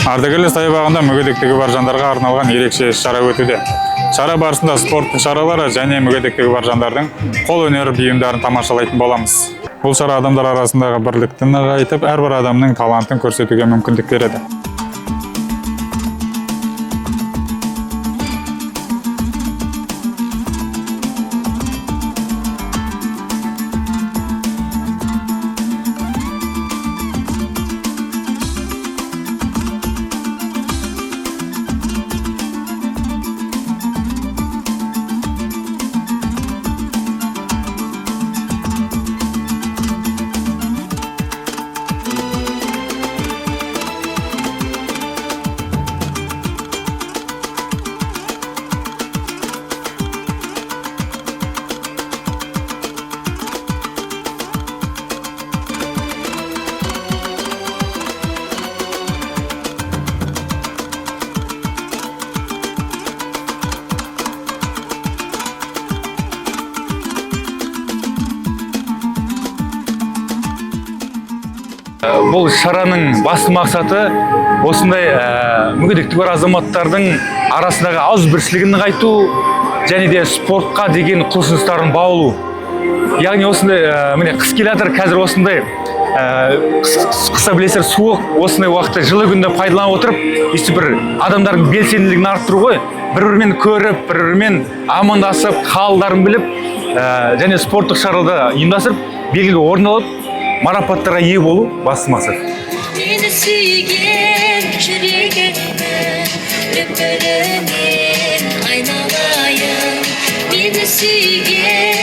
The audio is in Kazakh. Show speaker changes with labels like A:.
A: Ардагерлер саябағында мүгедектігі бар жандарға арналған ерекше іс-шара өтуде. Шара барысында спорттық шаралары және мүгедектігі бар жандардың қолөнер бұйымдарын тамашалайтын боламыз. Бұл шара адамдар арасындағы бірлікті нығайтып, әрбір адамның талантын көрсетуге мүмкіндік береді.
B: Бұл шараның басты мақсаты осындай мүгедектігі бар азаматтардың арасындағы ауызбіршілігін нығайту және де спортқа деген құлшыныстарын баулу. Яғни осындай міне, қыс келе жатыр қазір, осындай қыста, білесіздер, суық. Осындай уақытта жылы күнді пайдалана отырып, өйстіп бір адамдардың белсенділігін арттыру ғой, бір бірімен көріп, бір бірімен амандасып, қалдарын біліп, және спорттық шараларды ұйымдастырып, белгілі орын алып, марапаттарға ие болу басты мақсат.
C: Мені сүйген жүрегіңнің лүпілінен айналайын, мені сүйген.